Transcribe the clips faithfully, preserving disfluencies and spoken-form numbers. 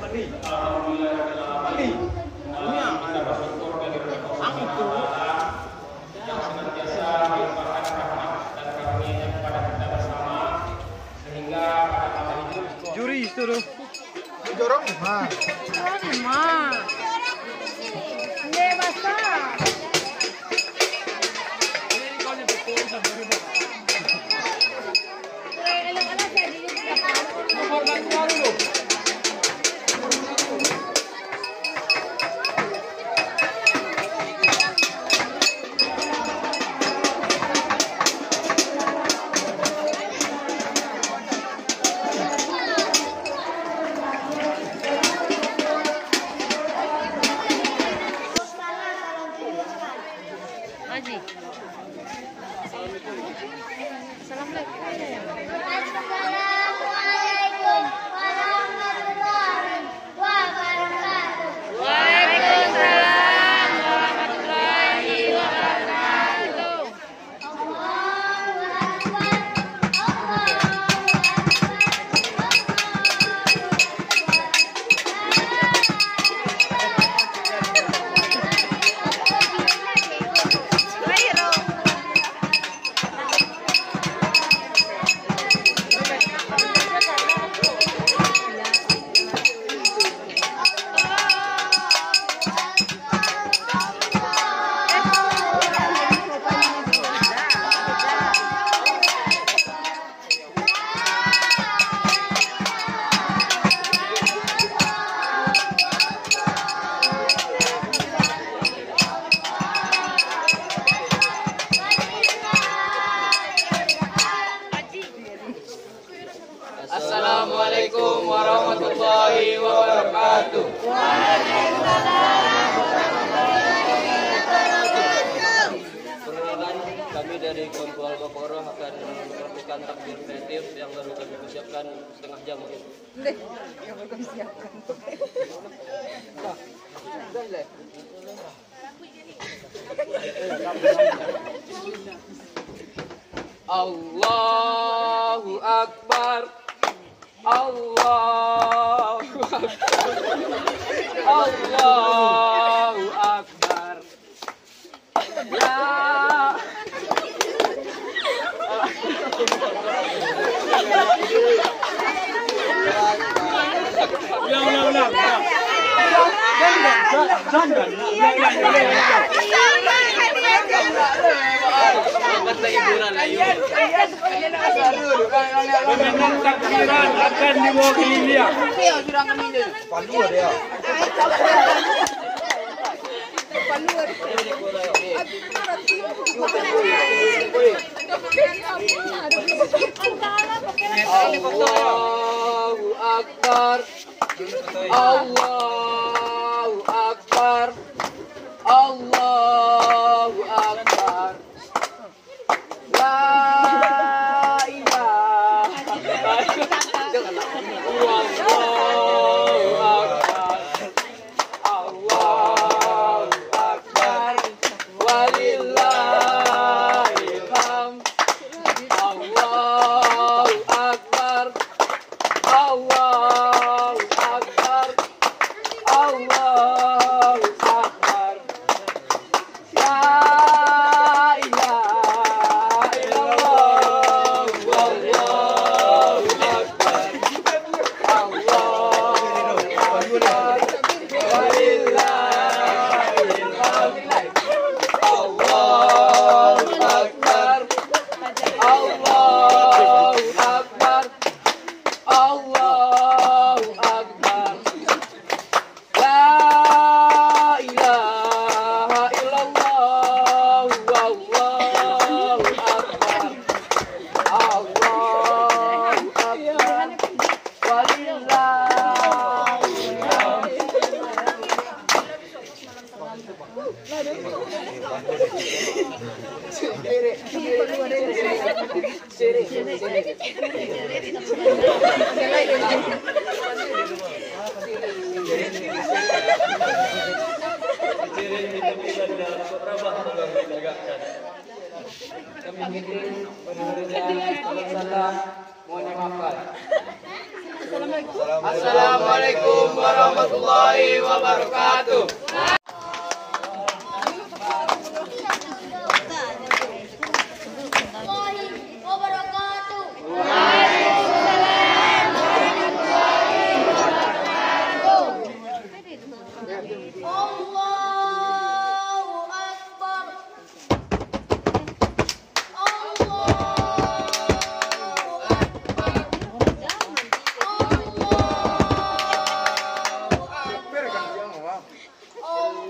Alhamdulillah, kita bersyukur dan bersyukur kepada Allah Taala yang senantiasa melimpahkan rahmat dan karunia-Nya kepada kita bersama, sehingga pada malam itu juri itu tu. Jorong, ha. Jorong, ha. Nggak basah. Assalamualaikum warahmatullahi wabarakatuh. Waalaikumsalam warahmatullahi wabarakatuh. Allahu Akbar, Allahu Akbar, Allahu Akbar. Assalamualaikum warahmatullahi wabarakatuh. Perkenalkan, kami dari Kampung Al-Baqarah akan melakukan takbir kreatif yang baru kami persiapkan setengah jam mungkin. Ndeh, yang baru kami siapkan. Allahu Akbar. Allahu Akbar. Allahu Akbar. La. Ulang, ulang, ulang, ulang. Jangan, jangan, jangan, ulang, ulang, ulang, ulang. Permainan takbiran akan dibawa keliling. Allahu Akbar. Allahu Akbar. Allahu Akbar. La ilaha illallah. Allahu Akbar. Allahu Akbar. Walillahil hamd. Allahu Akbar. Allahu Akbar. Allahu Akbar. La ilaha illallah. Allahu Akbar. Allahu Akbar. Walillahil hamd. Allahu Akbar. Allahu Akbar. Allahu Akbar. La ilaha illallah. Allahu Akbar. Allahu Akbar. Walillahil hamd. Kami mungkin berhenti, kalau salah, mohon dimaafkan. Assalamualaikum warahmatullahi wabarakatuh. Allahu Akbar. Allahu Akbar. Allahu Akbar.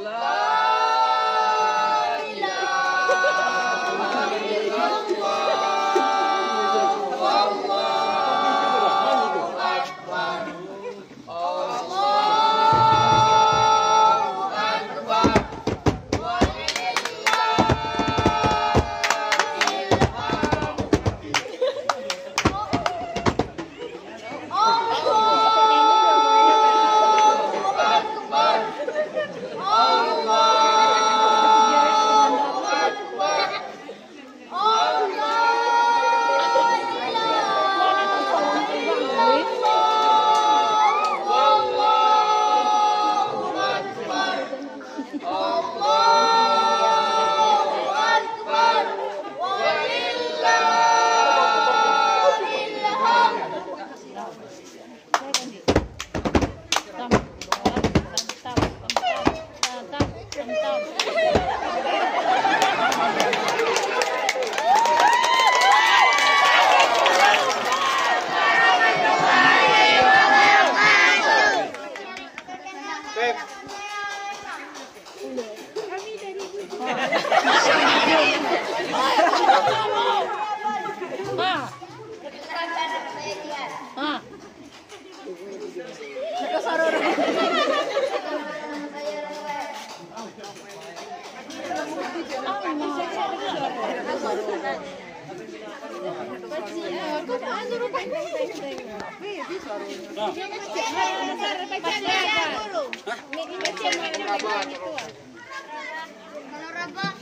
La ilaha illallah. Allahu Akbar. Allahu Akbar. Walillahil hamd. Allahu Akbar. Allahu Akbar.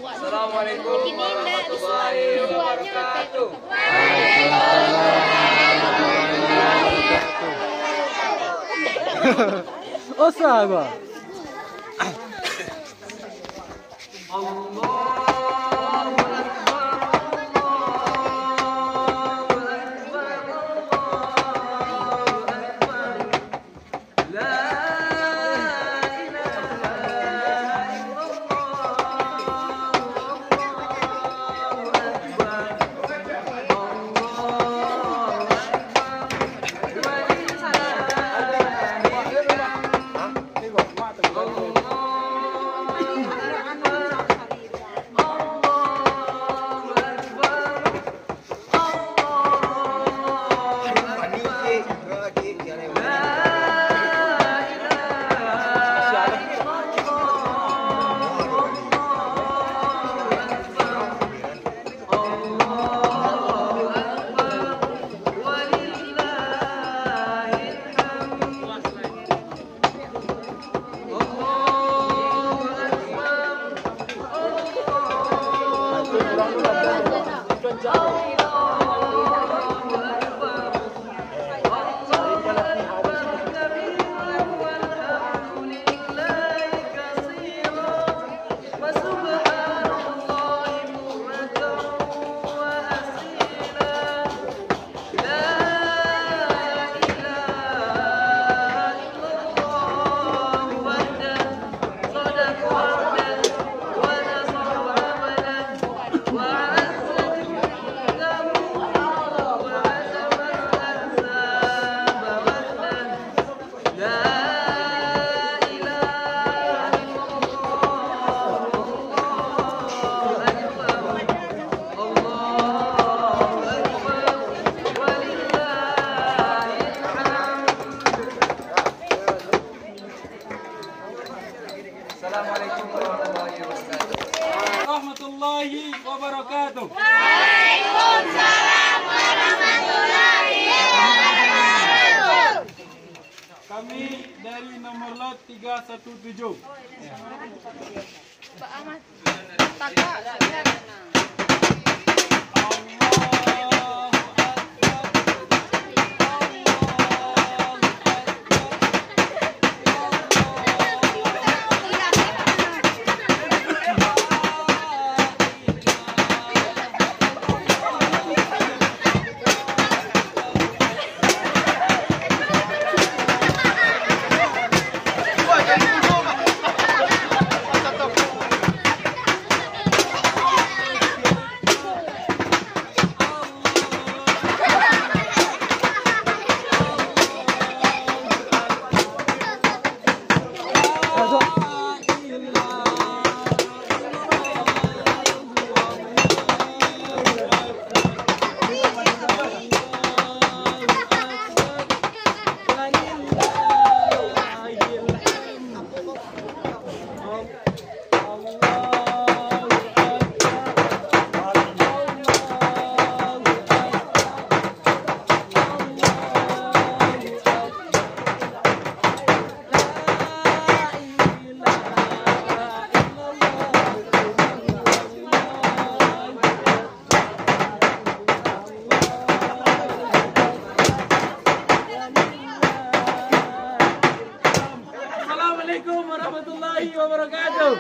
Assalamualaikum warahmatullahi wabarakatuh. Osa ba. Allahu Akbar, Allahu Akbar, Allahu Akbar. La ilaha illallah, Allahu Akbar, Allahu Akbar. Walillahi Allahu Akbar. Assalamualaikum warahmatullahi wabarakatuh. Warahmatullahi wabarakatuh. Waalaikumsalam warahmatullahi wabarakatuh. Kami dari nomor lot tiga satu tujuh. Assalamualaikum warahmatullahi wabarakatuh.